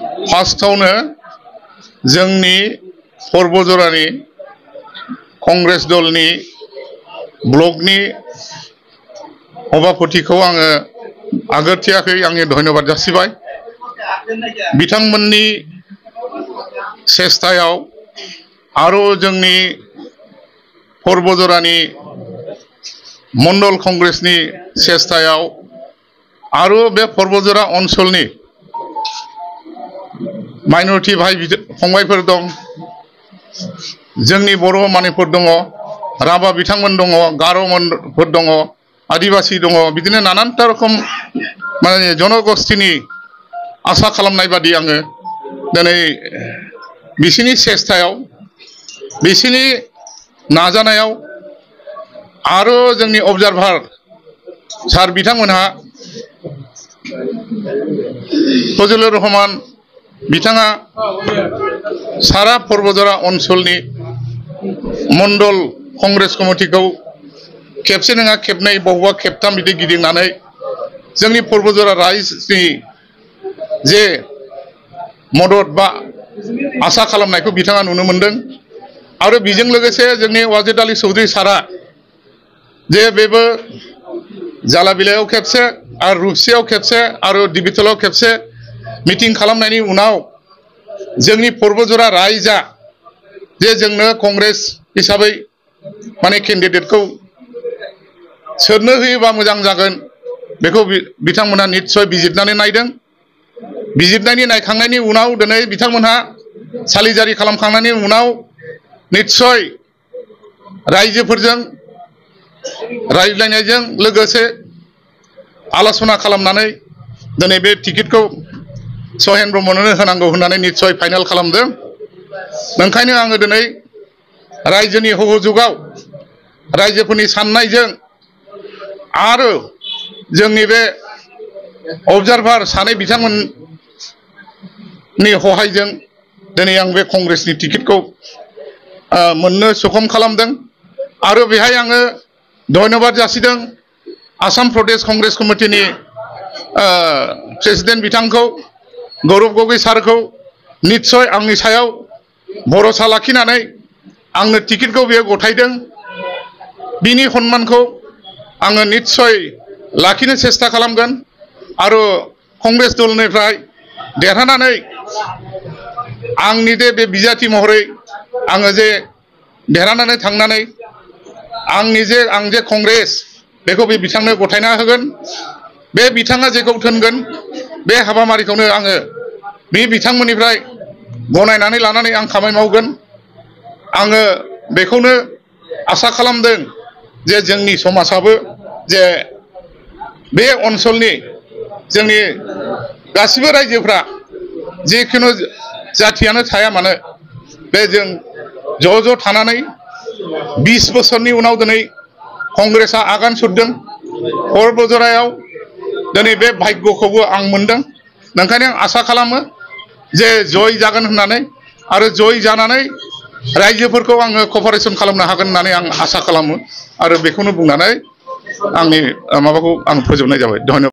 फार्स्टआवनो जोंनि पर्बजरानि कंग्रेस दलनि ब्लकनि सभापतिखौ आङो आगोथियाखै आंनि धन्यबाद जासिबाय। बिथांमोननि सेस्तायाव आरो जोंनि पर्बजरानि मंडल कंग्रेसनि सेस्तायाव आरो बे पर्बजरा ओनसोलनि माइनरिटी भाई फंबायफोर दं, जोंनि बर' मानसिफोर दङ, राभा बिथांमोन दङ, गार'मोनफोर दङ, आदिबासी दङ, बिदिनो नानानता रोखोम माने जनगोष्ठीनि आसा खालामनाय बादि आङो दिनै बिसिनि सेस्तायाव बिसिनि नाजानायाव आरो जोंनि अबजारभार सार बिथांमोनहा फजलुर रहमान बिथाङा सारा पर्बजरा ओनसोलनि मंडल कंग्रेस कमिटिखौ खेबसे नङा खेबनै बबेबा खेबथाम बिदि गिदिंनानै जोंनि पर्बजरा रायजोनि जे मदद बा आसा खालामनायखौ बिथाङा नुनो मोनदों। आरो बेजों लोगोसे जोंनि वाजिद आली चौधरी सारा जे बेबो जालाबिलायाव खेबसे आरो रुपसियाव खेबसे आरो दिबितलाव खेबसे मिटिं खालामनायनि उनाव जोंनि पर्बजरा रायजा जे जोंनो कंग्रेस हिसाबै माने केन्डिडेटखौ सोरनो होयोबा मोजां जागोन बेखौ बिथांमोनहा निश्चय बिजिरनानै नायदों। बिजिरनायनि नायखांनायनि उनाव दिनै बिथांमोनहा सालिजारि खालामखांनायनि उनाव निश्चय रायजोफोरजों रायज्लायनायजों लोगोसे आलोचना खालामनानै दिनै बे टिकेटखौ सहेन ब्रह्मनो होनांगौ होननानै निश्चय फाइनाल खालामदों। ओंखायनो आङो दिनै रायजोनि सहजुगाव रायजोफोरनि साननायजों आरो जोंनि बे अबजारभार सानै बिथांमोननि सहायजों दिनै आं बे कंग्रेसनि टिकेटखौ मोननो सक्षम खालामदों। आरो बेहाय आङो धन्यबाद जासिदों आसाम प्रदेश कंग्रेस कमिटिनि प्रेसिडेन्ट बिथांखौ गौरब गगৈ सारखौ निश्चय आंनि सायाव भरोसा लाखिनानै आंनो टिकेटखौ बेयो गथायदों। बिनि सन्मानखौ आङो निश्चय लाखिनो सेस्ता खालामगोन आरो कंग्रेस दलनिफ्राय देरहानानै आंनि बे बिजाथि महरै आङो जे देरहानानै थांनानै आं जे कंग्रेस बेखौ बे बिथांनो गथायना होगोन। बे बिथाङा जेखौ थोनगोन बे हाबाफारिखौनो आङो बे बिथांमोननिफ्राय गनायनानै लानानै आं खामानि मावगोन। आङो बेखौनो आसा खालामदों जे जोंनि समाजाबो जे बे ओनसोलनि जोंनि गासिबो रायजोफ्रा जिखुनु जाथियानो थाया मानो बे जों ज' थानानै 20 बोसोरनि उनाव दिनै कंग्रेसआ आगान सुरदों। पर्बजरायाव दिनै बे भाग्यखौबो आं मोनदों। ओंखायनो आं आसा खालामो जे जय जागोन होननानै आरो जय जानानै रायजोफोरखौ आङो कपारेसन खालामनो हागोन होननानै आं आसा खालामो आरो बेखौनो बुंनानै आंनि माबाखौ आं फोजोबनाय जाबाय। धन्यबाद।